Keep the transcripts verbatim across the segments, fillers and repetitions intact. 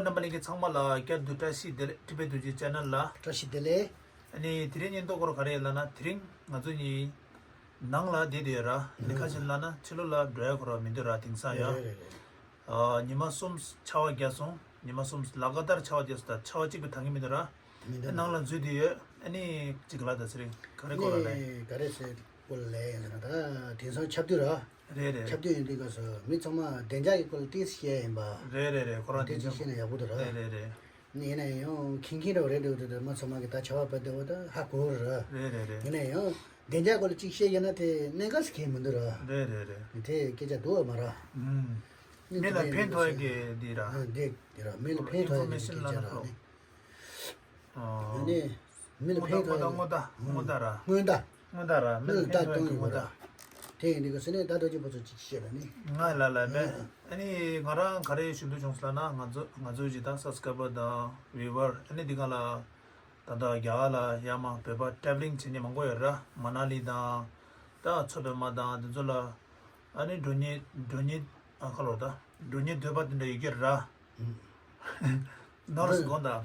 རྣམ་པ་ལྷན་རྒྱས་ཚང་མ་ལ་བསྐྱར་དུ་བཀྲ་ཤིས་བདེ་ལེགས། ཊི་བེཊ་རྡོ་རྗེ་ཆེ་ནལ་ལ། བཀྲ་ཤིས་བདེ་ལེགས། ཨ་ནི་དེ་རིང་སྙན་ཐོ་སྐོར་ག་རེ་ཡིན་ལབ་ན། དེ་རིང་ང་ཚོ་གཉིས་ནང་ལ་བསྡད་བསྡད་ཡོད་ར། ཨ་ནི་ཁ་ཤས་ལབ་ན་ཕྱི་ལོགས་ལ་འགྲོ་ཡ་ཁོ་ར་མི་འདུག་ར། དེང་སང་ཡ། རེད་རེད་རེད། ཨ། ཉི་མ་གསུམ་ཆར་པ་བརྒྱབ་སོང་། ཉི་མ་གསུམ་ལག་བསྟར་ཆར་པ་བརྒྱབ་སོང་། ད་ཆར་པ་གཅིག་པུ་ལྡང་གི་མི་འདུག་ར། མི་འདུག་ནང་ལ་འཛུལ་བསྡད་ཡོད། ཨ་ནི་གཅིག་ལ་ད་ཚེ་རིང་ག་རེ་སྐོར་ལ་ལབ་ཡིན། ག་རེ་ཟེར་སྐོར་ལ་ལབ་ཡིན་ཟེར་ན། ད་དེང་སང་ཆར་དུས་ར། རེད་རེད། ཆར་དུས་ཡིན་དུས་སྐབས་སུ་མི་ཚང་མ་བདེ་འཇགས་ཀྱི་སྐོར་ལ་ཏོག་ཙམ་བཤད་ཡིན་པ། རེད་རེད་རེད། ཁོ་རང་ཏོག་ཙམ་བཤད་ན་ཡག་པོ་འདུག་ར། རེད་རེད་རེད། ཡིན་ན་ཡང་ཁེངས་ཁེངས་འདྲ་བོ་རེད་འདུག་དེ་མི་ཚང་མ་གིས་ད་ཆར་པ་བབས་བསྡད་པ་ད་ཧ་གོ་ར། རེད་རེད་རེད། ཡིན་ན་ཡང་བདེ་འཇགས་སྐོར་ལ་གཅིག་བཤད་ཡོད་ན་དེ་གནད་འགག་ཟེར་མཁན་མི་འདུག་ར། རེད་རེད་རེད། དེ་སྐད་ཆ་འདུག་མ་ར། ཨུམ། ཨ་ནི་མི་ལ་དེ་ཕན་ཐོགས་ཡ་གི་འདི་ར། ཨ། འདི་འདི་ར། མི་ལ་ཕན་ཐོགས་ཡ་གི་སྐད་ཆ་ར་ཨ་ནི། ཨ་ནི་མི་ལ་ཕན་ཐོགས་ཡ་དངོས་བརྡ། དངོས་བརྡ་ར། དངོས་བརྡ། དངོས་བརྡ་ར། མི་ལ་ཕན་ཐོགས་ཡ་གི་དངོས་བརྡ། དེ་ཡིན་དུས་སྐབས་སུ་ནི་ད་རྡོ་རྗེ་ཕུན་ཚོགས་ཅིག་བཤད་ལ་ནི། ང་ལ་ལ་མེད། ཨ་ནི་ང་རང་ག་རེ་ཞུ་འདོད་བྱུང་སོང་ལབ་ན། ང་ཚོ་ང་ཚོའི་ཇི་ལྟར་སབ་སི་ཀ་རའི་བར་དང་བིའུ་ཝར། ཨ་ནི་འདི་ག་ལ་ད་ལྟ་རྒྱ་གར་ལ་ཡར་མར་བོད་པ་ཊེ་བྷི་ལིང་བྱེད་མཁན་མང་པོ་ཡོད་ར། མ་ན་ལི་དང་། ད་མཚོ་པདྨ་དང་དེ་ཚོ་ལ། ཨ་ནི་འགྲོ་མཁན་འགྲོ་མཁན། ཨ། ཁ་ལོ་ད་འགྲོ་མཁན་འདོད་པ་དེ་འདྲ་ཡོད་ཀྱི་ར། ནོར་སི་དགོངས་དག་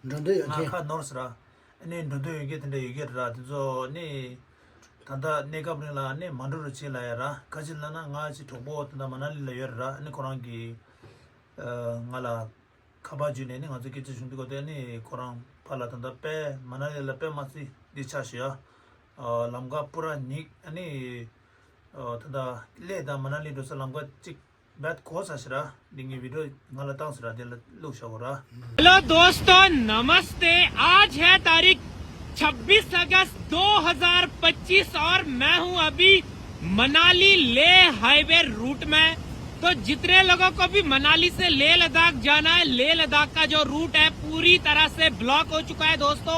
འགྲོ་འདོད་ཡོད་ང་མཁན། ཁ་ནོར་སི་ར། ཨ་ནི་འགྲོ་འདོད་ཡོད་མཁན་དེ་འདྲ་ཡོད་ཀྱི་ར། དེ་ཚོ་ནི་ད་ལྟ་གནས་སྐབས་རིང་ལ་ནི་མ་འགྲོ་རོགས་བྱེད་ལབ་ཡ་ར། ག་ཅི་ལབ་ན་ང་ཅིག་གྲོགས་པོ་ད་ལྟ་མ་ན་ལི་ལ་ཡོད་ར། ཨ་ནི་ཁོ་རང་གིས་ང་ལ་ཁ་པར་བརྒྱུད་ནས་ནི་ང་ཚོ་སྐད་ཆ་ཞུ་འདོད་གོ། དེ་ནི་ཁོ་རང་ཕར་ལ་ད་ལྟ་དཔེ་མ་ན་ལི་ལ་དཔེ་མ་སྲིད་འདི་ཆགས་ཤག་ཡ། ལམ་ཁ་པུ་ར་སྙིང་། ཨ་ནི་ད་ལྟ་གླེ་དང་མ་ན་ལི་འགྲོ་ས་ལམ་ཁ་གཅིག་བད་གོ་ས་ཤི་ར། འདི་ངའི་བི་ཌི་ཡོ་ང་ལ་བཏང་ཤི་ར། དེ་ལ་བླུགས་བཞག་གོ་ར། हेलो दोस्तों, नमस्ते। आज है तारीख छब्बीस अगस्त दो हज़ार पच्चीस और मैं हूं अभी मनाली लेह हाईवे रूट में। तो जितने लोगों को भी मनाली से लेह लद्दाख जाना है, लेह लद्दाख का जो रूट है पूरी तरह से ब्लॉक हो चुका है दोस्तों।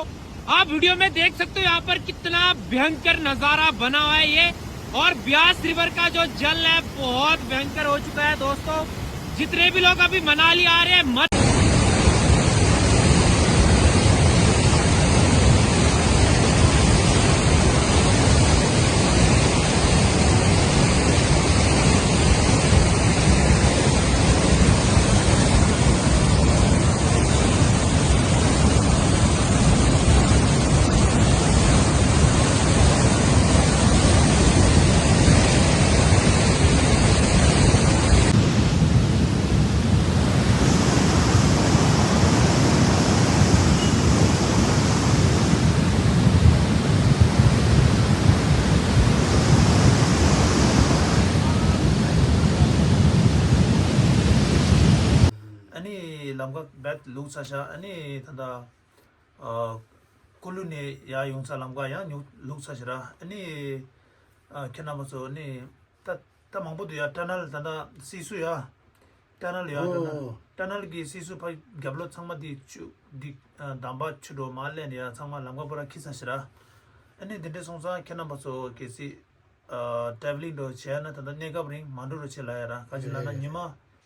आप वीडियो में देख सकते हो यहाँ पर कितना भयंकर नज़ारा बना हुआ है ये। और ब्यास रिवर का जो जल है बहुत भयंकर हो चुका है दोस्तों। जितने भी लोग अभी मनाली आ रहे हैं मत ཨ་ནི་ལམ་ཁ་བད་ལུག་ཚ་ཤ། ཨ་ནི་ད་ལྟ་ཨ་ཀུ་ལུ་ནས་ཡར་ཡོང་ས་ལམ་ཁ་ཡང་ཉུ་ལུག་ཚ་ཤ་ར། ཨ་ནི་ཨ་ཁྱེད་རྣམ་པ་ཚོ་ནི་ད་ད་མང་པོ་འདུག་ཡ། ཊ་ནལ་ད་ལྟ་སི་སུ་ཡ། ཊ་ནལ་ཡ། ཊ་ནལ། ཨོ། ཊ་ནལ་གི་སི་སུ་ཕ་རྒྱབ་ལོགས་ཚང་མ་དེ་ཆུ་དེ་ཨ་འདམ་བག་ཆུ་དྲོ་མ་ལེན་ཡ། ཚང་མ་ལམ་ཁ་པུ་ར་འཁྱིལ་ཚར་ཤག་ར། ཨ་ནི་དེ་འདྲ་སོང་ཙང་ཁྱེད་རྣམ་པ་ཚོ་གལ་སྲིད་ཨ་ཊེ་བྷི་ལིང་འདྲ་བྱས་ན་ད་ལྟ་གནས་སྐབས་རིང་མ་འགྲོ་རོགས་བྱེད་ལབ་ཡ་ར། ག་ཅི་ལབ་ན་ཉི་མ་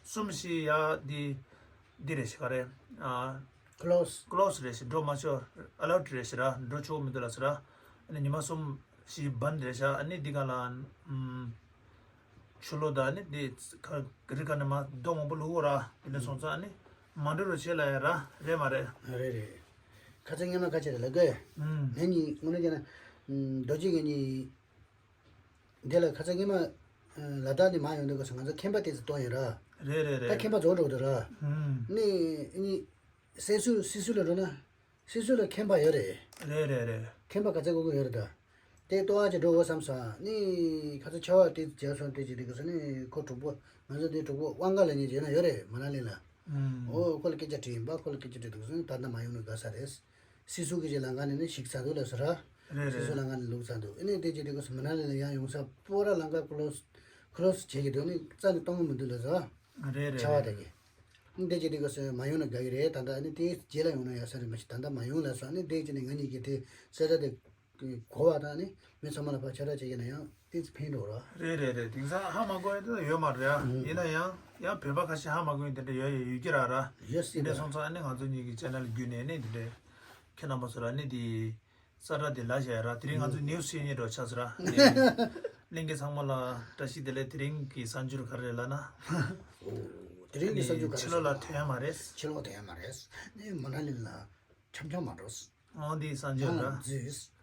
གསུམ་བཞི་ཡ་དེ་འདི་རེད་ཤག་ག་རེ། ཨ། ཀློ་སི། ཀློ་སི་རེད་ཤག་འགྲོ་མ་ཆོག་ཨ་ལར་ཊི་རེད་ཤག་ར། འགྲོ་ཆོག་མི་འདུག་ལབ་ཤག་ར། ཨ་ནི་ཉི་མ་གསུམ་བཞི་བྷན་རེད་ཤག་ཨ་ནི་འདི་ག་ལ་ཨམ་ཆུ་ལོག་དང་ཨ་ནི་འདི་ག་རི་ཁ་ནས་མར་རྡོ་མང་པོ་བླུགས་ཡོད་ར། དེ་འདྲ་སོང་ཙང་ཨ་ནི་མ་འགྲོ་རོགས་བྱེད་ལབ་ཡ་ར། རེད་མ་རེད། རེད་རེད། ཁ་ཚ་ངས་མ་ཁ་ཆེ་རེད་ལབ་གི། ཨུམ། ངས་ནི་དངོས་གནས་བྱས་ན་ཨམ་རྡོ་རྗེ་གིས་ནི། འདི་ལ་ཁ་ཚ་ངས་མ་ལ་དྭགས་ནས་མར་ཡོང་དུས་སྐབས་སུ་ང་ཚོ་ཁེམ་པ་ཏོག་ཙམ་གཏོང་ཡོད་ར། རེད་རེད་ད་རེད། ཁེམ་པ་རྫོགས་འགྲོ་འདུག་ར། ཨུམ། ནི་ནི་སི་སུ་སི་སུ་ལ་འགྲོ་ན་སི་སུ་ལ་ཁེམ་པ་ཡོད་རེད། རེད་རེད་རེད། ཁེམ་པ་ག་ཚད་དགོས་ཀྱི་ཡོད་རེད་ད། དེ་ལྟོ་བ་ཅིག་འགྲོ་དགོས་བསམ་སོང་། ནི་ཁ་ཚ་ཆར་པ་ཏོག་ཙམ་བརྒྱབ་སོང་། དེ་ཅིག་དུས་སྐབས་སུ་ནི་ཁོ་གྲོགས་པོ་ང་ཚོ་དེ་གྲོགས་པོ་དབང་དགའ་ལབ་མཁན་ཅིག་ཡོད་ན་ཡོད་རེད་མ་ན་ལི་ལ། ཨུམ། ཨོ་ཁོ་ལ་སྐད་ཆ་དྲིས་ཡིན་པ། ཁོ་ལ་སྐད་ཆ་དྲིས་དུས་སུ་ད་ལྟ་མ་ཡོང་ན་དགའ་ས་རེད། སི་སུ་གི་ཅིག་ལམ་ཁ་ནས་ནི་ཞིག་ཚར་འདུག་ལབ་སོང་ར། རེད་རེད། སི་སུ་ལམ་ཁ་ནས་ལུག་ཚར་འདུག་ཨ་ནི་དེ་ཅིག་དུས་སྐབས་སུ་མ་ན་ལི་ལ་ཡར་ཡོང་ས་པུ་ར་ལམ་ཁ་ཀློ་སི་ཀློ་སི་བྱེད་ཀྱི་འདུག་ནི་རྩ་ནས་གཏོང་གི་མི་འདུག་ལབ་སོང་། རེད་རེད། ཆར་པ་རེད། དེ་གི་ཨ་ནི་དེ་ཅིག་དུས་སྐབས་སུ་མ་ཡོང་ན་དགའ་གི་རེད། ད་ལྟ་ཨ་ནི་དེ་རྗེས་ལ་ཡོང་ན་ཡག་ས་རེད། མ་གཞི་ད་ལྟ་མ་ཡོང་ལབ་སོང་། ཨ་ནི་དེ་ཅིག་ནས་ང་གཉིས་ཀྱིས་དེ་གསལ་བསྒྲགས་དེ་གོ་བ་དང་ནི་མི་ཚང་མ་ལ་ཕར་ཁྱབ་བསྒྲགས་བྱེད་ཀྱི་ན་ཡང་ཏོག་ཙམ་ཕན་འགྲོ་ར། རེད་རེད་རེད། དེང་སང་ཧ་མ་གོ་ཡ་དེ་ཡོད་མ་རེད་ཨ། ཨུམ། ཡིན་ན་ཡང་ཡང་བོད་པ་ཁ་ཤས་ཧ་མ་གོ་ཡ་དེ་འདྲ་ཡོད་ཡོད་ཡོད་ཀྱི་ར་ར། ཡོད་སྲིད་དེ་འདྲ་པ། སོང་ཙང་ཨ་ནི་ང་ཚོ་གཉིས་ཀྱི་ཆེ་ནལ་བརྒྱུད་ནས་ནི་དེ་འདྲ་ཁྱེད་རྣམ་པ་ཚོ་ལ་ནི་དེ་གསལ་བསྒྲགས་དེ་ལབ་བཞག་ཡ་ར། དེ་རིང་ང་ཚོ་ཨུམ། ནིའུ་སི་བཤད་མཁན་འདྲ་ཆགས་སོང་ར། ཨ་ནི་ལྷན་རྒྱས་ཚང་མ་ལ་བཀྲ་ཤིས་བདེ་ལེགས། དེ་རིང་གི་གསར་འགྱུར་ག་རེ་རེད་ལབ་ན། ཨོ། དེ་རིང་གི་བསམ་ཚུལ་ག་རེ་ཕྱི་ལོགས་ལ་ཐོན་ཡ་མ་རེད། ཕྱི་ལོགས་ཐོན་ཡ་མ་རེད། ནི་མ་ན་ལི་ལ་འཆམ་འཆམ་མ་འགྲོ། འོ་འདི་བསམ་ཚུལ་ཡང་ར། འཛུལ།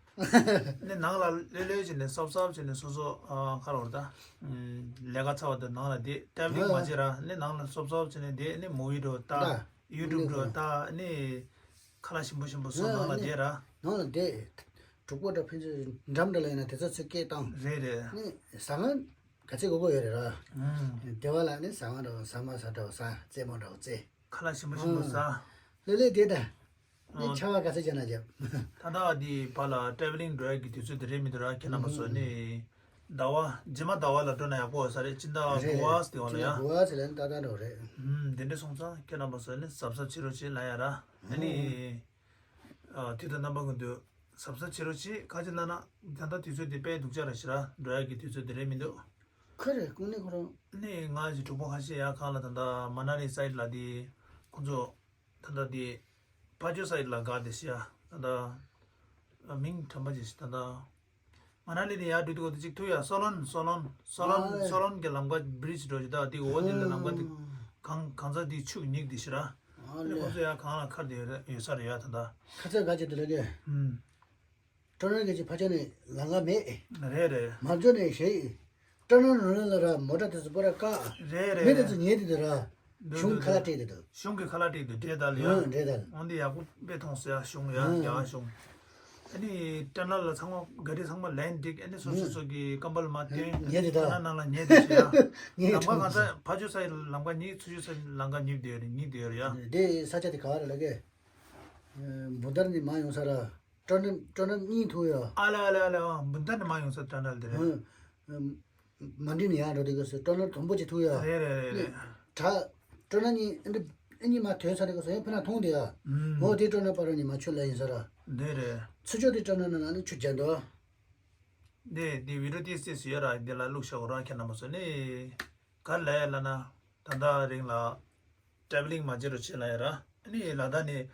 ནི་ནང་ལ་ལྷོད་ལྷོད་བྱས་ནས་སོབ་སོབ་བྱས་ནས་སོ་སོ་ཨ་ཁ་རོག་ད། ལས་ཀ་ཚར་བ་དང་ནང་ལ་བསྡད་ཊེབ་ལིང་མ་བྱེད་ར། ནི་ནང་ལ་སོབ་སོབ་བྱས་ནས་བསྡད། ནི་མུ་བི་འགྲོ་ལྟ། ཡུ་ཊུབ་འགྲོ་ལྟ། ནི་ཁ་ལག་ཞིམ་པོ་ཞིམ་པོ་བཟོ་ནང་ལ་བསྡད་ར། ནང་ལ་བསྡད། གྲོགས་པོ་འདྲ་ཕན་ཚུན་འགྲམ་འདྲ་ལ་ཡིན་ན་དེ་ཚོ་ཚུར་སྐད་བཏང་། རེད་རེད། ནི་ཟ་ཁང་ག་ཚད་དགོས་དགོས་ཡོད་རེད་ར། ཨུམ། སྡེ་བ་ལ་ནི་ཟ་ཁང་འདྲ་བོ་ཟ་མ་ཟ་འདྲ་བོ་ཟ། རྩེད་མོ་འདྲ་བོ་རྩེད། ཁ་ལག་ཞིམ་པོ་ཞིམ་པོ་ཟ། ལྷོད་ལྷོད་བསྡད་ད། ནི་ཨོ། ཆར་པ་ག་ཚོད་བརྒྱབ་ན་བརྒྱབ། ད་ལྟ་འདི་ཕར་ལ་ཊེ་བལ་ལིང་འགྲོ་ཡག་གི་དུས་ཚོད་དེ་རེད་མི་འདུག་ར། ཁྱེད་རྣམ་པ་ཚོ་ནི། ཟླ་བ་རྗེས་མ་ཟླ་བ་ལ་འགྲོ་ན་ཡག་པོ་ཡོད་ས་རེད། སྤྱི་ཟླ་རེད་དགུ་པ་དེ་བ་ལ་ཡ། དགུ་པ་ཟེར་ལན་ཏག་ཏག་འགྲོ་རེད། ཨུམ། དེ་འདྲ་སོང་ཙང་ཁྱེད་རྣམ་པ་ཚོ་ནི་གཟབ་གཟབ་བྱེད་རོགས་བྱེད་ལབ་ཡ་ར། ཨ་ནི། ཨ། དུས་དང་རྣམ་པ་ཀུན་ཏུ་གཟབ་གཟབ་བྱེད་རོགས་བྱེད། ག་ཅི་ལབ་ན་ད་ལྟ་དུས་ཚོད་འདི་དཔེ་སྡུག་ཅག་རེད་ཤག་ར། འགྲོ་ཡག་གི་དུས་ཚོད་འདི་རེད་མི་འདུག་ཁ་རེད་ཀུན་ནས་ཁོ་རང་། ནི་ང་ཞིག་གྲོགས་པོ་ཁ་ཤས་ཡར་ཁ་ལ་ད་ལྟ་མ་ན་ལི་སའིཌ་ལ་དེ་ཁོང་ཚོ་ད་ལྟ་དེ་ཕ་ཇོ་སའིཌ་ལ་དགའ་བསྡད་ཤག་ད་ལྟ་མིང་དྲན་པ་ཅིག་ཤི། ད་ལྟ་མ་ན་ལི་ནས་ཡར་འགྲོ་དུས་གོ་དེ་གཅིག་ཐུག་ཡ། སོ་ལོན། སོ་ལོན། སོ་ལོན། ཨ་ལེ། སོ་ལོན་གྱི་ལམ་ཁ་བི་རི་ཇི་འགྲོ་ཅིག་ད་དེ་འོ་དེ་ལ་ལམ་ཁ་དེ། ཨ། གང་གང་ཚ་དེ་ཆུ་གི་སྙིགས་དེ་ཤི་ར། ཨ་ནི་ལེ། ཁོ་ཚོ་ཡར་གང་ལ་ཁར་དེ་ཡོད་རེད། ཡོད་ས་རེད་ཡ། ད་ལྟ། ཁ་ཚ་ག་ཅིག་དེ་ལ་གི། ཨུམ། ཀྲོ་ནར་གྱི་ཕ་ཆ་ནས་ལམ་ཁ་མེད། རེད་རེད། མ་འཇོག་ནས་ཞེ། ཀྲོ་ནར་ནོར་ལ་ར་མོ་ཊ་དེ་ཚོ་པོ་ར་བཀག་རེད་རེད་མི་དེ་རེད། ཚོ་ཉལ་དེ་དུ་ར། འདུག་གཞུང་འདུག་ཁ་ལག་འདུག་སྤྲད་དེ་འདུག་གཞུང་གི་ཁ་ལག་སྤྲད་དེ་འདུག་འདྲེ་དར་ལ་ཡ། ཨང་འདྲེ་དར། འོན་ཏེ་ཡག་པོ་དཔེ་མཐོང་སོང་ཡ། གཞུང་ཡ། ཨང་། ཡག་གཞུང་། ཨ་ནི་ཀྲོ་ནར་ལ་ཚང་མ་ག་རི་ཚང་མ་ལན་འགྲིག་ཨ་ནི་སོ་སོ་སོ་གི་ཀམ་བལ་མ་སྟོན། ཉལ་དེ་ད། ཀྲོ་ནར་ནང་ལ་ཉལ་དེ་ཤི་ཡ། ཉལ་ལམ་ཁ་གང་ས་ཕ་ཇོ་ས་ཡི་ལམ་ཁ་ཉིག་ཚུ་ཇོ་ས་ལམ་ཁ་ཉིག་དེ་ཡོད་རེད། ཉིག་དེ་ཡོད་རེད་ཡ། དེ་ས་ཆ་དེ་ག་བ་རེད་ལ་གི། བུ་དར་ནས་མ་ཡོང་ས་ར། ཀྲོ་ནར་ཀྲོ་ནར་གཉིས་ཐུག་ཡོད། ཨ་ལ་ཨ་ལ་ཨ་ལ། ཨ། བུ་དར་ནས་མ་ཡོང་ས་ཀྲོ་ནར་དེ་རེད། ཧུམ། མ་འགྲིག་ནས་ཡར་འགྲོ་དུས་སྐབས་སུ་ཀྲོ་ནར་དང་པོ་ཅིག་ཐུག་ཡོད། རེད་རེད་རེད་རེད། དྲ། ཀྲོ་ནར་གཉིས་ཨ་འདི་ཨ་གཉིས་མ་ཐོན་ས་དེ་སྐབས་སུ་ཡང་ཕི་ན་མཐོང་དེ་ཡ། ཧུམ། འོ་དེ་ཀྲོ་ནར་པ་ར་ནས་མ་ཆུ་ལ་ཡིན་ས་ར། འདི་རེད། ཚུ་ཇོ་དེ་ཀྲོ་ནར་ནང་ལ་ནི་ཆུ་རྒྱག་འདུག་འདི་འདི་བི་ཌིའོ་ཏིས་ཏིས་ཡོད་ར། འདི་ལ་བླུགས་ཤོག་ར། ཁྱེད་རྣམ་པ་ཚོ་ནི། ག་ལ་ཡ་ལ་ན། ད་ལྟ་རིང་ལ་ཊེ་བལ་ལིང་མ་བྱེད་རོགས་བྱེད་ལ་ཡ་ར། ཨ་ནི་ལ་དྭགས་ནས།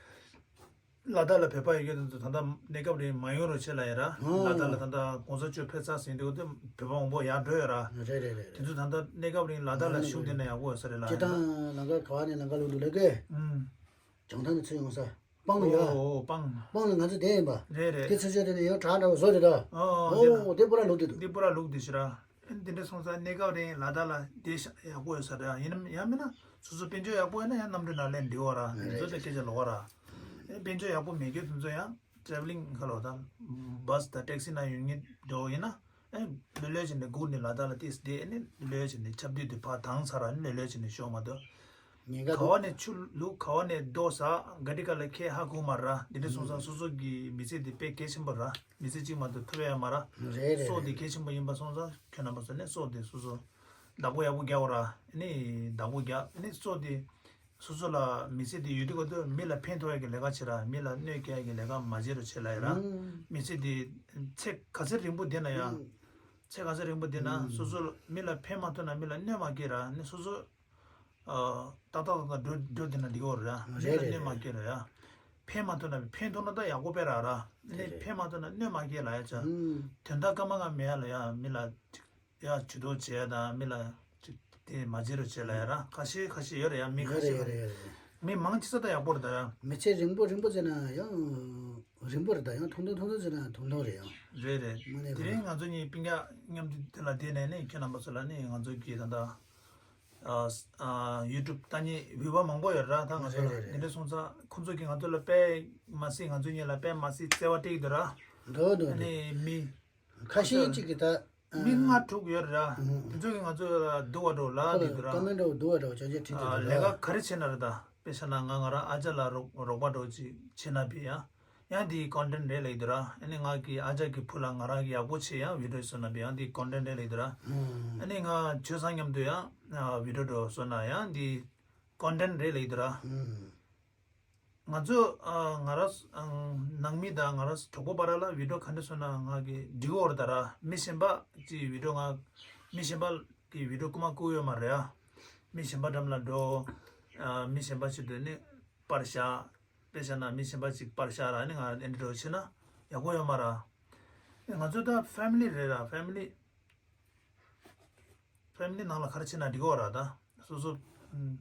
ལ་དྭགས་ལ་བོད་པ་ཡོད་མཁན་དེ་ཚོ་ད་ལྟ་གནས་སྐབས་རིང་མ་ཡོང་རོགས་བྱེད་ལ་ཡ་ར། ཨང་། ལ་དྭགས་ལ་ད་ལྟ་གོང་ས་མཆོག་ཕེབས་ཚར་ཟིན་དུས་དེ་བོད་པ་མང་པོ་ཡར་འགྲོ་ཡོད་ར། རེད་རེད་རེད་དེ་ཚོ་ད་ལྟ་གནས་སྐབས་རིང་ལ་དྭགས་ལ་བཞུགས་བསྡད་ན་ཡག་པོ་ཡོད་ས་རེད་ལ་ཡ། སྤྱིར་བཏང་ལམ་ཁ་ག་བ་ནས་ལམ་ཁ་ལུག་འདུག་ལ་གི། ཨང་། བྱང་ཐང་ནས་ཚུར་ཡོང་ས། སྤང་ལ་ཡ། ཨོ་ཨོ་སྤང་། སྤང་ལ་ང་ཚོ་བསྡད་ཡིན་པ། རེད་རེད། དེ་ཚུར་ཤོག་དེ་ནས་ཡང་བྲག་འདྲ་བོ་བཟོ་དེ་ད། ཨོ་ཨོ་དེ་ལ། ཨོ་དེ་པོ་ར་ལུག་དེ་འདུག་འདི་པོ་ར་ལུག་དེ་ཤི་ར། ཨེ་འདི་འདྲ་སོང་ཙང་གནས་སྐབས་རིང་ལ་དྭགས་ལ་བསྡད་ཤག་ཡག་པོ་ཡོད་ས་རེད། ཡིན་ནམ་ཡང་མིན་ན་སོ་སོ་དཔལ་འབྱོར་ཡག་པོ་ཡོད་ན་ཡང་གནམ་གྲུ་ནང་ལེན་འགྲིག་བ་ར། རེད་འདི་ཚོ་རེད། ད་སྐད་ཆ་ལོག་བ་ར། ཨེ་དཔལ་འབྱོར་ཡག་པོ་མེད་རྒྱུ་དེ་ཚོ་ཡང་ཊེ་བལ་ལིང་ཁ་ལོ་དང་བྷ་སི་དང་ཊེག་སི་ནང་ཡོང་མཁན་འགྲོ་ཡིན་ན། ཨེ་ལྷོད་ལྷོད་བྱས་ནས་སྒུག་ནས་ལ་དྭགས་ལ་ཏིས་བསྡད་ནས་ལྷོད་ལྷོད་བྱས་ནས་ཆར་དུས་དེ་ཕར་དྭངས་ཚར་ར་ནས་ལྷོད་ལྷོད་བྱས་ནས་ཤོག་མ་གཏོགས། ཉེན་ཁ་ག་འདུག་བ་ནས་ཆུ་བླུག་ག་བ་ནས་རྡོ་ཟ་ག་དེ་ག་ལ་ཁྱེད་ཧ་གོ་མ་ར། འདི་འདྲ་སོང་ཙང་སོ་སོ་གི་མི་ཚེ་འདི་དཔེ་གལ་ཆེན་པོ་ར། མི་ཚེ་གཅིག་མ་གཏོགས་ཐོབ་ཡ་མ་ར། རེད་རེད། སྲོག་འདི་རེད། གལ་ཆེན་པོ་ཡིན་པ་སོང་ཙང་ཁྱོད་རྣམ་པ་ཚོ་ནས་སྲོག་འདི་སོ་སོ་བདག་པོ་ཡག་པོ་རྒྱག་ར། ནི་བདག་པོ་རྒྱག་ནི་སྲོག་འདི་སོ་སོ་ལ་མི་ཚེ་འདི་ཡོད་དུས་ག་དུས་མི་ལ་ཕན་ཐོགས་ཡ་གི་ལས་ཀ་བྱེད་ར། མི་ལ་གནོད་སྐྱེལ་ཡ་གི་ལས་ཀ་མ་བྱེད་རོགས་བྱེད་ལ་ཡ་ར། ཨང་། མི་ཚེ་འདི་ཚེ་ག་ཚོད་རིང་པོ་བསྡད་ན་ཡ། ཨང་། ཚེ་ག་ཚོད་རིང་པོ་བསྡད་ན་ཨང་། སོ་སོ་མི་ལ་ཕན་མ་ཐོགས་ན་མི་ལ་གནོད་མ་སྐྱེལ་ར། ནི་སོ་སོ། ཏག་ཏག་ཏག་ཏག་འགྲོ་འགྲོ་དེ་ན་འགྲིག་གི་རེད་ཡ། མི་ལ་རེད་གནོད་མ་རེད་སྐྱེལ་རེད་ཡ། ཕན་མ་ཐོགས་ན་ཕན་ཐོགས་ན་ད་ཡག་པོ་དཔེ་ར་ར། རེད་ནི་རེད། ཕན་མ་ཐོགས་ན་གནོད་མ་སྐྱེལ་ལ་ཡ་ཆ། ཨུམ། དོན་དག་སྐར་མ་ལྔ་མེད་ཡ་ལ་ཡ་མི་ལ་ཅིག་ཡ་ཇུས་གཏོགས་བྱེད་ཡ་དང་མི་ལ་ཅིག་དེ་མ་བྱེད་རོགས་བྱེད་ལ་ཡ་ར། ཁ་ཤས་ཁ་ཤས་ཡོད་རེད་ཡ། མི་ཁ་ཡོད་ཤས་རེད་ཡོད་རེད་རེད་ཡོད་རེད། མི་མང་ཆེ་ས་ད་ཡག་པོ་རེད་ད་ཡ། མི་ཚེ་རིང་པོ་རིང་པོ་ཟེར་ན་ཡང་རིང་པོ་རེད་ད་ཡང་ཐུང་ཐུང་ཐུང་ཐུང་ཟེར་ན་ཐུང་ཐུང་རེད་ཡང་། རེད་རེད། མ་གནས་དེ་རིང་ང་ཚོ་གཉིས་སྤུན་ཀྱག་མཉམ་དུ་དེ་ལ་བསྡད་ནས་ནི་ཁྱེད་རྣམ་པ་ཚོ་ལ་ནི་ང་ཚོ་གི་ད་ལྟ། ཨ་ཨ་ཡུ་ཊུབ་ལྟ་མཁན་བིའུ་བར་མང་པོ་ཡོད་ར། ད་ང་ཚོ་ལ་རེད་རེད་རེད། དེ་འདྲ་སོང་ཙང་ཁོང་ཚོ་གིས་ང་ཚོ་ལ་དཔེ་མ་སྲིད་ང་ཚོ་གཉིས་ལ་དཔེ་མ་སྲིད་བརྩེ་བ་སྤྲད་ཀྱི་འདུག་ར། འདུག་འདུག་ཨ་འདུག་ནི་མི་ཁ་ཤས་ཅིག་གིས་ད་མི་ལྔ་དྲུག་ཡོད་ར། ཨ་དེ་ཚོ་གིས་ང་ཚོ་ལ་སྡུག་པ་འདྲ་བོ་ལབ་ཀྱི་འདུག་ར། ཀོ་མེན་འདྲ་བོ་སྡུག་པ་འདྲ་བོ་ཅང་ཅང་བྲིས་འདུག་ཨ་ར། ལས་ཀ་ག་རེ་བྱས་ན་ར། ད་དཔེ་བཞག་ན་ང་ང་རང་ཨ་ཅག་ལ་རོགས་རོགས་པ་འདྲ་བོ་ཅིག་བྱེད་ན་བི་ཡ། ཡང་འདི་ཀོན་ཊེན་ཊི་རེད་ལབ་ཀྱི་འདུག་ར། ཨ་ནི་ང་གི་ཨ་ཅག་གི་བུ་ལ་ང་རང་གི་ཡག་པོ་བྱེད་ཡང་བི་ཌིའོ་བཟོ་ན་བི་ཡང་འདི་ཀོན་ཊེན་ཊི་རེད་ལབ་ཀྱི་འདུག་ར། ཨ་ནི་ང་ཆོས་སང་མཉམ་དུ་ཡང་བི་ཌིའོ་འདྲ་བཟོ་ན་ཡང་འདི་ཀོན་ཊེན་ཊི་རེད་ལབ་ཀྱི་འདུག་ར། ང་ཚོ་ང་རང་ནང་མི་དང་ང་རང་གྲོགས་པོ་བར་ལ་བི་ཌིའོ་ག་འདྲ་བཟོ་ན་ང་གི་འགྲིག་གི་ཡོད་རེད་ད་ར། མི་གཞན་པ་ཅིག་བི་ཌིའོ་ང་མི་གཞན་པ་གི་བི་ཌིའོ་རྐུ་མ་རྐུ་ཡོད་མ་རེད་ཨ། མི་གཞན་པ་འགྲམ་ལ་འགྲོ། མི་གཞན་པ་ཞིག་འདོན་ནས་པར་བཞག་དཔེ་བཞག་ན་མི་གཞན་པ་ཅིག་པར་བཞག་ར་ནི་ང་ཨེ་འདྲ་འདྲ་བོ་བྱེད་ན་ཡག་པོ་ཡོད་མ་ར། ང་ཚོ་ད་ཕེ་མི་ལི་རེད་ར། ཕེ་མི་ལི་ཕེ་མི་ལི་ནང་ལ་ག་རེ་བྱེད་ན་འགྲིག་གི་ཡོད་ར། ད་སོ་སོ་ཨུམ་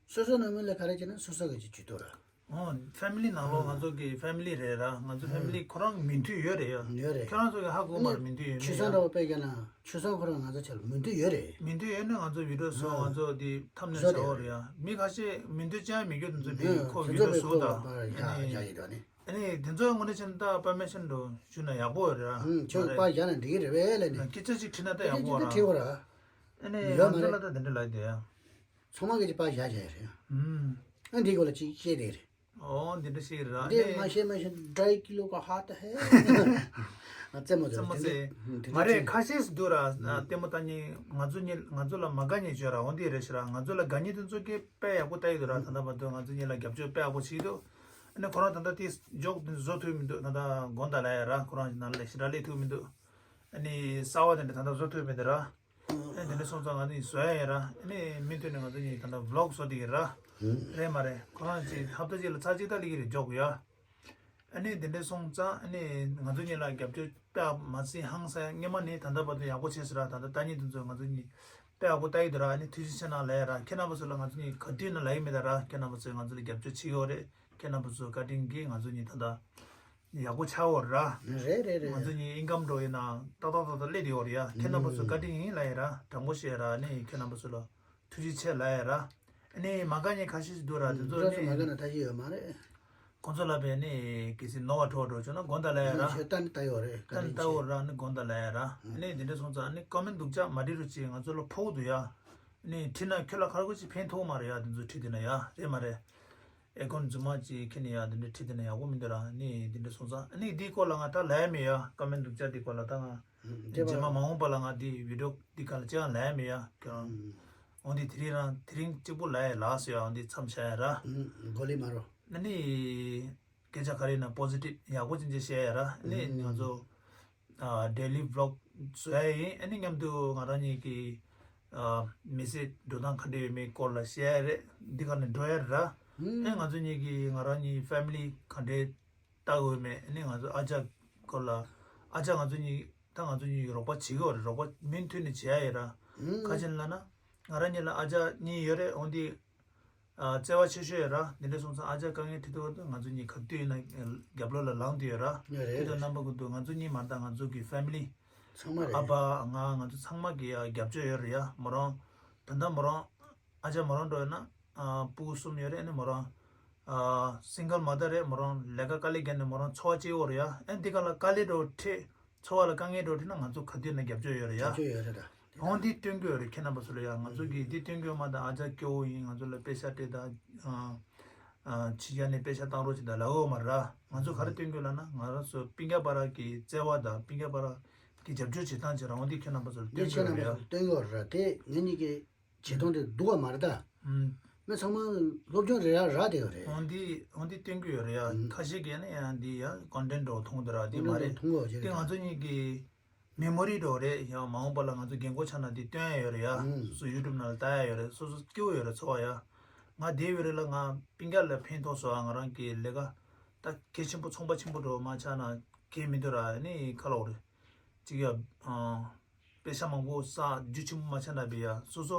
སོ་སོ་ནང་མི་ལ་ག་རེ་བྱས་ན་སོ་སོ་གི་ཅིག་ཇུས་གཏོགས་ར། ཨོ། ཕེ་མི་ལི་ནང་ལོགས་ང་ཚོ་གི་ཕེ་མི་ལི་རེད་ར། ང་ཚོ་ཕེ་མི་ལི་ཁོ་རང་མི་མཐུན་ཡོད་རེད་ཡ། ཡོད་རེད། ཁྱོད་རང་ཚོ་གི་ཧ་གོ་མ་རེད། མི་མཐུན་ཡོད་ཆུ་ཡ། སང་འདྲ་བོ་དཔེ་རྒྱག་ན་ཆུ་སང་ཁོ་རང་ང་ཚོ་ཆ་ལ་མི་མཐུན་ཡོད་རེད། མི་མཐུན་ཡོད་ན་ང་ཚོ་བི་ཌི་ཡོ་བཟོ། ཨ། ང་ཚོ་དེ་ཐམ་ནེལ་བཟོ་བཟོ་རེད་རེད་ཡ། མི་ཁ་ཤས་མི་མཐུན་ཅང་མི་རྒྱུ་དེ་ཚོ་བི་ཨ། ཁོ་དེ་བི་ཚོ་ཌི་ཡོ་བཟོ་བཟོ་ད། པ་ཡ་ཨ་ནི་ཡ་ཡོད་ད་ནི། ཨ་ནི་དེ་ཚོ་དངོས་གནས་བྱས་ན་ད་པར་མི་ཤན་འགྲོ་ཞུ་ན་ཡག་པོ་རེད་ར། ཨུམ། ཁྱོད་མ་རེད། པར་བཞག་ན་འགྲིག་གི་རེད་པས་ལབ་ནས། སྐད་ཆ་ཅིག་དྲིས་ན་ད་ཡག་པོ་ར། སྐད་ཆ་ཅིག་དྲིས་པ་ར། ཨ་ནི་ཡོད་ང་མ་ཚོ་ལ་རེད། ད་དེ་འདྲ་ལབ་དེ་ཡ། ཚང་མ་གིས་ཅིག་པར་བཞག་བཞག་ཡ་རེད། ཨུམ། ཨ་འདི་སྐོར་ལ་ཅིག་བཤད་དེ་རེད། ཨོ་འདི་འདྲ་ཞིག་རེད་ར། འདི་ཨ་ནི་མ་བཤད་མ་བཤད་ཌ་རའི་ཀི་ལོ་ག་ཧ་ད་ཧེ། ཨ་རྩེད་མོ་རྩེད་མོ་རྩེད། དེ་མ་རེད། འདྲ་ཁ་ཤས་འདུག་ར། ཨ་ལྟད་མོ་ལྟ་མཁན་ང་ཚོ་གཉིས་ང་ཚོ་ལ་མ་དགའ་མཁན་བྱོས་ར། འོ་འདི་རེད་ཤག་ར། ང་ཚོ་ལ་དགའ་མཁན་དེ་ཚོ་གིས་དཔེ་ཡག་པོ་ལྟ་ཡི་འདུག་ར། ད་ལྟ་བར་དུ་ང་ཚོ་གཉིས་ལ་རྒྱབ་སྐྱོར་དཔེ་ཡག་པོ་བྱེད་ཀྱི་འདུག་ཨ་ནི་ཁོ་རང་ད་ལྟ་དེ་ཇོག་དེ་བཟོ་ཐུབ་མི་འདུག་ད་ལྟ་དགོངས་དག་ལབ་ཡ་ར། ཁོ་རང་ནང་ལ་ཞེ་དྲག་སླེབས་ཐུབ་མི་འདུག་ཨ་ནི་གསར་པ་དེ་འདྲ་ད་ལྟ་བཟོ་ཐུབ་མི་འདུག་ར། ཨ་དེ་འདྲ་སོང་ཙང་ང་ཚོ་གཉིས་བཟོ་ཡ་ཡིན་ར། ཨ་ནི་མུ་མཐུད་ནས་ང་ཚོ་གཉིས་ད་ལྟ་ཝི་ལོག་བཟོ་བསྡད་ཀྱི་ར། རེད་མ་རེད། ཁོ་རང་ཅིག་ཧབ་ཏ་གཅིག་ལ་ཚར་གཅིག་ད་སླེབས་ཀྱི་རེད་ཇོག་ཡ། ཨ་ནི་དེ་འདྲ་སོང་ཙང་ཨ་ནི་ང་ཚོ་གཉིས་ལ་རྒྱབ་སྐྱོར་དཔེ་མ་སྲིད་ཧང་སང་ཡ། སྔོན་མ་ནས་ད་ལྟ་བར་དུ་ཡག་པོ་བྱས་ཟེར་ར། ད་ལྟ་ལྟ་མཁན་དེ་ཚོས་ང་ཚོ་གཉིས་དཔེ་ཡག་པོ་ལྟ་ཡི་འདུག་ར། ཨ་ནི་ཐུགས་རྗེ་ཆེ་གནང་ལབ་ཡ་ར། ཁྱེད་རྣམ་པ་ཚོ་ལ་ང་ཚོ་གཉིས་ག་དུས་ན་ལབ་ཀྱི་མེད་ད་ར། ཁྱེད་རྣམ་པ་ཚོས་ང་ཚོ་ལ་རྒྱབ་སྐྱོར་བྱེད་ཀྱི་ཡོད་རེད། ཁྱེད་རྣམ་པ་ཚོའི་བཀའ་དྲིན་གྱིས་ང་ཚོ་གཉིས་ད་ལྟ་ཡག་པོ་ཆགས་ཡོད་རེད་ར། རེད་རེད་རེད། ང་ཚོ་གཉིས་ཨིན་ཀམ་འགྲོ་ཡིན་ན་ཏག་ཏག་ཏག་ཏག་སླེབས་བསྡད་ཡོད་རེད་ཡ། ཁྱེད་རྣམ་པ་ཚོའི་བཀའ་དྲིན་ཡིན་ལབ་ཡ་ར། དྲང་པོ་བཤད་ར། ཨ་ནི་ཁྱེད་རྣམ་པ་ཚོ་ལ་ཐུགས་རྗེ་ཆེ་ལབ་ཡ་ར། ཨ་ནི་མ་དགའ་མཁན་ཁ་ཤས་ཤིག་འདུག་ར། དེ་ཚོ་ཨ་ནི་ཁོ་ཚོ་མ་དགའ་ན་ཐབས་ཤེས་ཡོད་མ་རེད། ཁོ་ཚོ་ལ་བས་ནི་གལ་སྲིད་ནོར་བ་འགྲོ་འགྲོ་བྱུང་ན་དགོངས་དག་ལབ་ཡ་ར། ཁྱོད་ལྟ་ནི་ལྟ་ཡོད་རེད། ལྟ་ནི་ལྟ་ཡོད་ར། ཨ་ནི་དགོངས་དག་ལབ་ཡ་ར། ཨ་ནི་དེ་འདྲ་སོང་ཙང་ཨ་ནི་ཀོ་མེན་སྡུག་ཅག་མ་བྲིས་རོགས་གྱིས། ང་ཚོ་ལ་ཕོག་འདུག་ཡ། ཨ་ནི་བྲིས་ན་ཁྱོད་ལ་ཁ་རོག་ཅིག་ཕན་ཐོགས་མ་རེད་ཡ། དེ་ཚོ་བྲིས་བསྡད་ན་ཡ། རེད་མ་རེད། ཨེ་ཀོན་རྫུན་མ་ཅིག་ཁྱེར་ནས་ཡ་དེ་འདྲ་བྲིས་བསྡད་ན་ཡག་པོ་མི་འདུག་ར། ཨ་ནི་དེ་འདྲ་སོང་ཙང་ཨ་ནི་འདིའི་སྐོར་ལ་ང་ད་ལབ་ཡ་མེད་ཡ། ཀོ་མེན་སྡུག་ཅག་འདིའི་སྐོར་ལ་ད་ང་རྗེས་མ་མ་འོངས་པ་ལ་ང་འདི་བི་ཌི་ཡོ་འདི་སྒང་ལ་ཅི་ཡང་ལབ་ཡ་མེད་ཡ། ཁྱོད་རང་འོ་འདི་དེ་རིང་རང་དེ་རིང་གཅིག་པོ་ལབ་ཡ་ལགས་སོ་ཡ། འོ་འདི་མཚམས་བཞག་ཡ་ར། གོ་ལི་མ་རོ། ཨ་ནི་སྐད་ཆ་ག་རེ་ཡིན་ན་པོ་སི་ཊིབ་ཡག་པོ་ཅན་ཅིག་བཤད་ཡ་ར། ཨ་ནི་ང་ཚོ་ཨ་ཌེ་ལི་ཝི་ལོག་བཟོ་ཡ་ཡིན། ཨ་ནི་མཉམ་དུ་ང་རང་གཉིས་ཀྱི་ཨ་མི་ཚེ་འགྲོ་སྟངས་ག་འདྲ་ཡོད་མེད་སྐོར་ལ་བཤད་ཡ་རེད། འདི་ག་ནས་འགྲོ་ཡ་ར། ཨ་ནི་ང་ཚོ་གཉིས་ཀྱི་ང་རང་གཉིས་ཕེ་མི་ལི་ག་འདྲས་ལྟ་འོས་མེད། ཨ་ནི་ང་ཚོ་ཨ་ཅག་སྐོར་ལ། ཨ་ཅག་ང་ཚོ་གཉིས་ད་ང་ཚོ་གཉིས་རོགས་པ་བྱེད་ཀྱི་ཡོད་རེད། རོགས་པ་མུ་མཐུད་ནས་བྱེད་ཡ་ཡོད་ར། ག་ཅི་ལབ་ན་ང་རང་གཉིས་ལ་ཨ་ཅག་གཉིས་ཡོད་རེད། འོ་འདི་ཨ་བརྩེ་བ་ཆེ་ཤོས་ཡོད་ར། འདི་འདྲ་སོང་ཙང་ཨ་ཅག་དཀའ་ངལ་འཕྲད་དུས་ང་ཚོ་གཉིས་ག་དུས་ཡིན་ན་རྒྱབ་ལོགས་ལ་ལངས་བསྡད་ཡོད་ར། ཡོད་རེད། དེ་དང་རྣམ་པ་ཀུན་ཏུ་ང་ཚོ་གཉིས་མ་གཏོགས་ང་ཚོ་གི་ཕེ་མི་ལི་ཚང་མ་རེད། ཨ་ཕ་ང་ང་ཚོ་ཚང་མ་གི་ཡ་རྒྱབ་སྐྱོར་ཡོད་རེད་ཡ། མོ་རང་ད་ལྟ་མོ་རང་ཨ་ཅག་མོ་རང་འགྲོ་ཡོད་ན་ཨ་སྤུ་གུ་གསུམ་ཡོད་རེད། ཨ་ནི་མོ་རང་ཨ་སིང་གལ་མ་དར་རེད། མོ་རང་ལས་ཀ་དཀའ་ལས་བརྒྱབ་ནས་མོ་རང་འཚོ་བ་སྐྱེལ་ཡོད་རེད་ཡ། ཨ་ནི་འདི་ག་ལ་དཀའ་ལས་འགྲོ་འཕྲད། འཚོ་བ་ལ་དཀའ་ངལ་འགྲོ་འཕྲད་ན་ང་ཚོ་ག་དུས་ན་རྒྱབ་སྐྱོར་ཡོད་རེད་ཡ། རྒྱབ་སྐྱོར་ཡོད་རེད་ད། འོ་འདི་སྟོན་གྱི་ཡོད་རེད། ཁྱེད་རྣམ་པ་ཚོ་ལ་ཡ། ང་ཚོ་གིས་འདི་སྟོན་གྱི་ཡོད་མ་གཏོགས་ཨ་ཅག་སྐྱོ་བོ་ཡིན། ང་ཚོ་ལ་པེ་ཤ་སྤྲད་དང་ཨ་ཨ་ཕྱི་རྒྱལ་ནས་པེ་ཤ་བཏང་རོགས་བྱེད་དང་ལབ་ཡོད་མ་རེད། ང་ཚོ་ག་རེ་སྟོན་གྱི་ཡོད་ལབ་ན་ང་རང་ཚོ་སྤུན་ཀྱག་བར་གྱི་བརྩེ་བ་དང་སྤུན་ཀྱག་བར་གྱི་རྒྱབ་སྐྱོར་བྱེད་སྟངས་བྱེད་རང་འོ་འདི་ཁྱེད་རྣམ་པ་ཚོ་ལ་སྟོན་གྱི་ཡོད་རེད་ཡ། སྟོན་གྱི་ཡོད་རེད། དེ་ངེད་གཉིས་ཀྱི་བྱེད་སྟངས་དེ་སྡུག་པ་མ་རེད་ད། ཨུམ། མི་ཚང་མ་སློབ་སྦྱོང་རེ་ར་རག་བསྡད་ཡོད་རེད། འོ་འདི་འོ་འདི་སྟོན་གྱི་ཡོད་རེད་ཡ། ཨུམ། ཁ་ཤས་ཀྱིས་ནི་ཡ་འདི་ཡ་ཀོན་ཊེན་ཊི་འདྲ་བོ་མཐོང་གི་འདུག་ར། འདི་མ་རེད། མཐོང་གི་ཡོད་རེད། དེ་ང་ཚོ་གཉིས་ཀྱི་མེ་མོ་རི་འདྲ་བོ་རེད་ཡ། མ་འོངས་པ་ལ་ང་ཚོ་རྒན་གོག་ཆགས་ན་འདི་སྟོན་ཡ་ཡོད་རེད་ཡ། ཨུམ། སོ་སོ་ཡུ་ཊུབ་ནང་ལ་ལྟ་ཡ་ཡོད་རེད། སོ་སོ་སྐྱིད་པོ་ཡོད་རེད། འཚོ་བ་ཡ། ང་དེ་ཡོད་རེད་ལ་ང་སྤུན་ཀྱག་ལ་ཕན་ཐོགས་སོང་ཨ། ང་རང་གི་ལས་ཀ་ད་གལ་ཆེན་པོ་ཚོང་པ་ཆེན་པོ་འདྲ་བོ་མ་ཆགས་ན་གལ་མི་འདུག་ར། ནི་ཁ་ལོ་རེད་ཅིག་ཡ། ཨ། པེ་ཤ་མང་པོ་བསགས་རྒྱུ་ཆེན་པོ་མ་ཆགས་ན་བས་ཡ། སོ་སོ་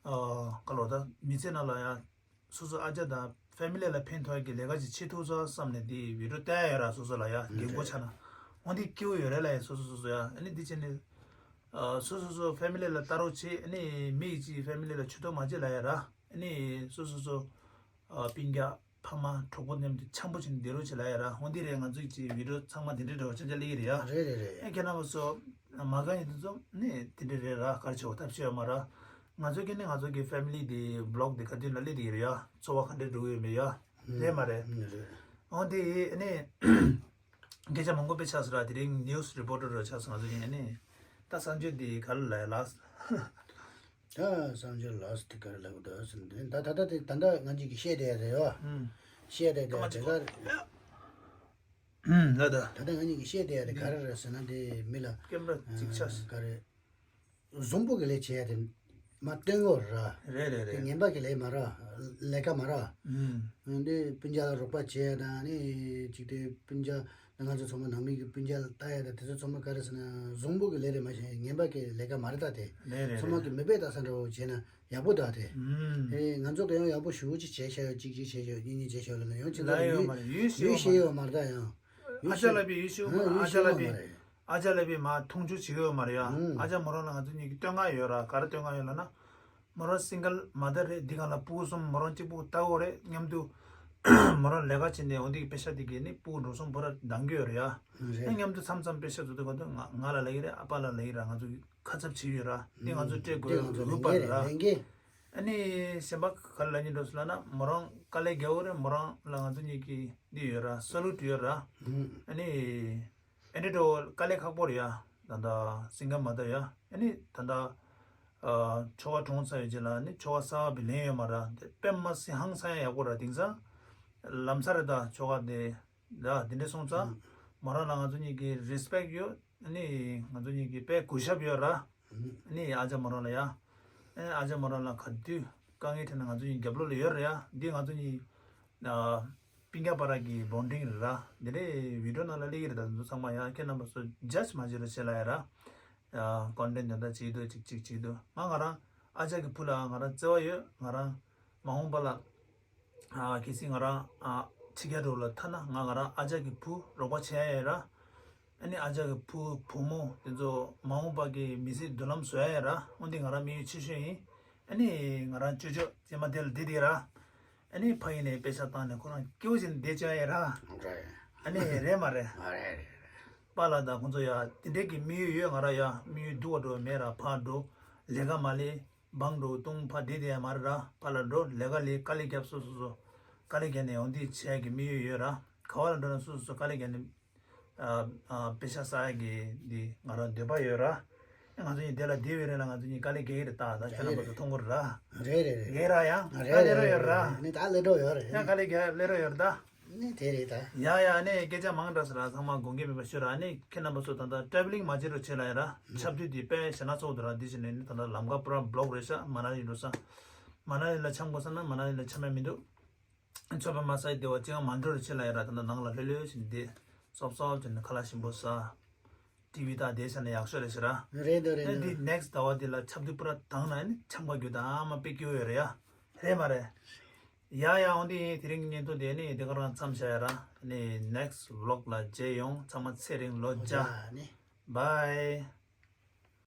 ཨ་ག་ལོ་ད་མི་ཚེ་ནང་ལ་ཡ་སོ་སོ་ཨ་ཅག་དང་ཕེ་མི་ལི་ལ་ཕན་ཐོགས་ཀྱི་ལས་ཀ་ཅིག་བྱེད་ཐུབ་ཚར་བསམ་ནས་དེ་བི་ཌི་ཡོ་བལྟ་ཡ་ཡོད་ར། སོ་སོ་ལ་ཡ་རྒན་གོག་ཆགས་ན་འོ་འདི་སྐྱིད་པོ་ཡོད་རེད་ལ་ཡ། སོ་སོ་སོ་སོ་ཡ། ཨ་ནི་འདི་བྱས་ནས་ཨ་སོ་སོ་སོ་ཕེ་མི་ལི་ལ་ལྟ་རོགས་བྱེད། ཨ་ནི་མི་ཡི་ཅིག་ཕེ་མི་ལི་ལ་ཇུས་གཏོགས་མ་བྱེད་ལ་ཡ་ར། ཨ་ནི་སོ་སོ་སོ་ཨ་སྤུན་ཀྱག་ཕ་མ་གྲོགས་པོ་མཉམ་དུ་འཆམ་པོ་བྱས་ནས་བསྡད་རོགས་བྱེད་ལ་ཡ་ར། འོ་འདི་རེད། ང་ཚོའི་ཅིག་བི་ཌི་ཡོ་ཚང་མ་དེ་འདྲའི་འདྲ་བོ་ཆ་ཆ་སླེབས་ཀྱི་རེད་ཡ། རེད་རེད་རེད། ཨེ་ཁྱེད་རྣམ་པ་ཚོ་མ་དགའ་མཁན་དེ་ཚོ་ནི་དེ་འདྲ་རེད་ར། ག་རེ་བྱེད་དགོས་ཐབས་ཤེས་ཡོད་མ་ར། ང་ཚོ་གི་ནི་ང་ཚོ་གི་ཕེ་མི་ལི་དེ་བི་ལོག་དེ་ག་དུས་ན་སླེབས་བསྡད་ཀྱི་རེད་ཡ། འཚོ་བ་ག་འདྲ་འགྲོ་གི་ཡོད་མེད་ཡ། རེད་མ་རེད། རེད་རེད། འོ་དེ་ནི་སྐད་ཆ་མང་པོ་དཔེ་ཆགས་སོང་ར། དེ་རིང་ནིའུ་སི་རི་པོ་ཊར་ར་ཆགས་སོང་ང་ཚོ་གི་ནི། ད་གསར་འགྱུར་དེ་ག་རེ་ལབ་ཡ་ལགས། ད་གསར་འགྱུར་ལགས་དེ་ག་རེ་ལབ་དགོས་འདུག་ཟེར་ན། ད་ད་ད་དེ་ད་ལྟ་ང་གཉིས་ཀྱིས་བཤད་བསྡད་ཡ་རེད་བ། ཨུམ། བཤད་བསྡད་ཡ་དེ་ག་རེ། ཨུམ། ལ་ད། ད་ལྟ་ང་གཉིས་ཀྱིས་བཤད་བསྡད་ཡ་དེ་ག་རེ་རེད་ཟེར་ན། དེ་མི་ལ་ཀེམ་ར་ཅིག་ཆགས། ག་རེ། བཟང་པོ་གི་ལས་བྱེད་ཡ་དེ་མ་སྟོན་གོ་ར། རེད་རེད་རེད། དེ་ངན་པ་གི་ལས་མ་ར། ལས་ཀ་མ་ར། ཨུམ། འདི་སྤུན་ཀྱག་ལ་རོགས་པ་བྱེད་ཡ་དང་ནི་ཅིག་དེ་སྤུན་ཀྱག་ང་ཚོ་ཚང་མ་ནང་མི་གི་སྤུན་ཀྱག་ལ་ལྟ་ཡ་ད་དེ་ཚོ་ཚང་མ་ག་རེ་ཟེར་ན་བཟང་པོ་གི་ལས་རེད། མ་གཞི་ངན་པ་གི་ལས་ཀ་མ་རེད་ད་དེ། ལས་རེད་ཚང་མ་རེད། གི་མི་དཔེ་ལྟ་ས་འདྲ་བོ་བྱས་ན་ཡག་པོ་འདུག་དེ། ཨུམ། ཨེ་ང་ཚོ་གི་ཡང་ཡག་པོ་ཞེ་པོ་ཅིག་བྱས་ཤག་ཡོད། གཅིག་གཅིག་བྱས་ཤག་ཡོད། གཉིས་གཉིས་བྱས་ཤག་ཡོད་ལ་ཡང་ཅི་ལ་ལ་ཡོད་ཡོད་མ་རེད། ཡུལ་ཤེས་ཡོད་ཡུལ་ཤེས་ཡོད་མ་རེད་ད་ཡང་། ཨ་ཅག་ལགས་པས་ཡུལ་ཤེས་ཡོད་མ་རེད། ཨ་ཅག་ལགས་པས་མ་མཐོང་ཆུང་བྱེད་ཡོད་མ་རེད་ཡ། ཨ་ཅག་མོ་རང་ལ་ང་ཚོ་གཉིས་ཀྱི་བསྟོད་བསྔགས་ཡོད་ར། ག་རེ་བསྟོད་བསྔགས་ཡོད་ལབ་ན། མོ་རང་སིང་གལ་མ་དར་རེད། འདི་གང་ལ་སྤུ་གུ་གསུམ་མོ་རང་གཅིག་པུ་ལྟ་བུ་རེད། མཉམ་དུ་མོ་རང་ལས་ཀ་བྱེད་ནས་འོ་འདི་གི་པེ་ཤ་དེ་གས་ནི་སྤུ་གུ་འགྲོ་སོང་ཕོ་ར་འདང་གི་ཡོད་རེད་ཡ། རེད། ཨ་མཉམ་དུ་མཚམས་མཚམས་པེ་ཤ་བཟོ་དུས་ག་དུས་ང་ང་ལ་ལབ་ཀྱི་རེད། ཨ་ཕ་ལ་ལབ་ཀྱི་རེད། ང་ཚོ་གི་ཁ་ཚབ་བྱེད་ཡོད་ར། འདི་ང་ཚོ་སྤྲད་དགོས་ཡོད་རེད། ལུགས་པ་རེད་ར། ཨ་ནི་གཞན་པ་ག་རེ་ལབ་སྙིང་འདོད་སོང་ལབ་ན་མོ་རང་དཀའ་ལས་རྒྱག་གི་རེད། མོ་རང་ལ་ང་ཚོ་གཉིས་ཀྱི་འདི་ཡོད་ར། ས་ལུགས་ཡོད་ར། ཨ་ནི། ཨེ་འདྲ་འགྲོ་དཀའ་ལས་ཁག་པོ་རེད་ཡ། ད་ལྟ་སིང་གལ་མ་དར་ཡ། ཨ་ནི་ད་ལྟ་ཨ་ཆོ་ག་གྲོངས་ཚར་བའི་རྗེས་ལ་ནི་ཆོ་ག་གསར་པ་ལེན་ཡོད་མ་རེད། དེ་དཔེ་མ་སྲིད་ཧང་སང་ཡ་ཡག་པོ་རེད། དེང་སང་ལམ་སང་རེད་ད་ཆོ་ག་དེ་ད་དེ་འདྲ་སོང་ཙང་མོ་རང་ལ་ང་ཚོ་གཉིས་ཀྱི་རེ་སི་པེག་ཡོད། ཨ་ནི་ང་ཚོ་གཉིས་ཀྱི་དཔེ་གུས་ཞབས་ཡོད་ར། ཨ་ནི་ཨ་ཅག་མོ་རང་ལ་ཡ། ཨ་ནི་ཨ་ཅག་མོ་རང་ལ་ག་དུས་དཀའ་ངལ་འཕྲད་ན་ང་ཚོ་གཉིས་རྒྱབ་ལོགས་ལ་ཡོད་རེད་ཡ། འདི་ང་ཚོ་གཉིས་ཨ། སྤུན་ཀྱག་བར་གྱི་བོན་ཌིང་རེད་ར། འདི་འདྲའི་བི་ཌི་ཡོ་ནང་ལ་སླེབས་ཀྱི་རེད། ད་འདི་ཚོ་ཚང་མ་ཡང་ཁྱེད་རྣམ་པ་ཚོ་ཇཇ་མ་བྱེད་རོགས་བྱེད་ལ་ཡ་ར། ཡ་ཀོན་ཊེན་ཊི་འདི་འདྲ་བྱེད་འདུག་ཅིག་ཅིག་བྱེད་འདུག་ང་ང་རང་ཨ་ཅག་གི་བུ་ལ་ང་རང་བརྩེ་བ་ཡོད། ང་རང་མ་འོངས་པ་ལ་ཨ་གལ་སྲིད་ང་རང་ཨ་ཕྱི་རྒྱལ་འགྲོ་ལ་ཐ་ན་ང་ང་རང་ཨ་ཅག་གི་བུ་རོགས་པ་བྱེད་ཡ་ཡོད་ར། ཨ་ནི་ཨ་ཅག་གི་བུ་བུ་མོ་དེ་ཚོ་མ་འོངས་པ་གི་མི་ཚེ་མདུན་ལམ་བཟོ་ཡ་ཡོད་ར། འོན་ཏེ་ང་རང་དམིགས་ཡུལ་ཆེ་ཤོས་ཡིན། ཨ་ནི་ང་རང་ཅོ་ཅོ་ཅེ་མ་དེ་ལ་བསྡད་བསྡད་ར། ཨ་ནི་ཕ་ཡུལ་ནས་པེ་ཤ་བཏང་ནས་ཁོ་རང་སྐྱིད་པོ་བྱས་ནས་བསྡད་བཅུག་ཡ་ར། རེད། ཨ་ནི་རེད་མ་རེད། ཨ་རེད་རེད་རེད། པཱ་ལགས་དང་ཁོང་ཚོ་ཡ་དེ་འདྲས་ཀྱི་དམིགས་ཡུལ་ཡོད། ང་རང་ཡ་དམིགས་ཡུལ་སྡུག་པ་འགྲོ་མེད་ར། ཕར་འགྲོ་ལས་ཀ་མ་ལས་བང་འགྲོ་བཏུང་ཕར་བསྡད་བསྡད་ཡ་མ་རེད་ར། ཕར་ལ་འགྲོ་ལས་ཀ་ལས་དཀའ་ལས་རྒྱབ་སོ་སོ་སོ་དཀའ་ལས་རྒྱབ་ནས་ཡོང་དུས་བྱེད་ཡ་གི་དམིགས་ཡུལ་ཡོད་ར། ག་བ་ལ་འགྲོ་ན་སོ་སོ་སོ་དཀའ་ལས་རྒྱབ་ནས། ཨ་ཨ་པེ་ཤ་ཟ་ཡ་གི་འདི་ང་རང་འདོད་པ་ཡོད་ར། ང་ཚོ་གཉིས་དེ་ལ་བསྡད་པའི་རིང་ལ་ང་ཚོ་གཉིས་དཀའ་ལས་རྒྱག་གི་རེད། ད་ད་ཁྱེད་རྣམ་པ་ཚོ་མཐོང་གི་རེད་ར། རེད་རེད་རེད། རེད་ར་ཡ། རེད་ད་ལས་རོགས་ཡོད་ར། ནི་ད་ལས་རོགས་ཡོད་རེད། ཡ་དཀའ་ལས་རྒྱག་ལས་རོགས་ཡོད་ར་ད། ནི་དེ་རེད་ད། ཡ་ཡ་ནི་སྐད་ཆ་མང་དྲགས་ཟེར་ར། ཚང་མ་དགོངས་འགལ་མེད་པ་ཤོད་ར། ནི་ཁྱེད་རྣམ་པ་ཚོ་ད་ད་ཊ་རེ་བེ་ལིང་མ་བྱེད་རོགས་བྱེད་ལ་ཡ་ར། ཆབ་དུས་འདི་དཔེ་ཞེ་ན་ཚོགས་འདུག་ར། འདི་བྱས་ནས་ནི་ད་ད་ལམ་ཁ་པུ་ར་བློག་རེད་ཤག་མ་ན་ལི་འགྲོ་ས། མ་ན་ལི་ལ་འཁྱམ་དགོས་ས་ན་མ་ན་ལི་ལ་འཁྱམ་ཡ་མི་འདུག་ཚོད་དཔག་མ་ཟ་ཡི་བདེ་བ་ཅི་ཡང་མ་འགྲོ་རུ་ཕྱིན་ལ་ཡ་ར། ད་ནང་ལ་ལྷོད་ལྷོད་བཞིན་བསྡད། སོབ་སོབ་བྱས་ནས་ཁ་ལག་ཞིམ་པོ་ཟ། ཊི་བི་ལྟ་བསྡད་ས་ནས་ཡག་ཤོས་རེད་ཟེར་ར། རེད་འདུག་རེད་ཨེ་འདི་འདུག་ནེག་སི་ཟླ་བ་འདི་ལ་ཆབ་དུས་པུ་ར་དང་ན་ནི་འཆམ་ག་རྒྱུ་དང་ཨ་མ་དཔེ་སྐྱིད་པོ་ཡོད་རེད་ཡ། རེད་མ་རེད། ཡ་ཡ་འོན་ཏེ་དེ་རིང་གི་བརྙན་ཐུང་དེ་ནི་དེ་ག་རང་མཚམས་བཞག་ཡ་ར། ནི་ནེག་སི་བི་ལོག་ལ་མཇལ་ཡོང་། ཚང་མ་ཚེ་རིང་ལོ་བརྒྱ། ནི། བའི།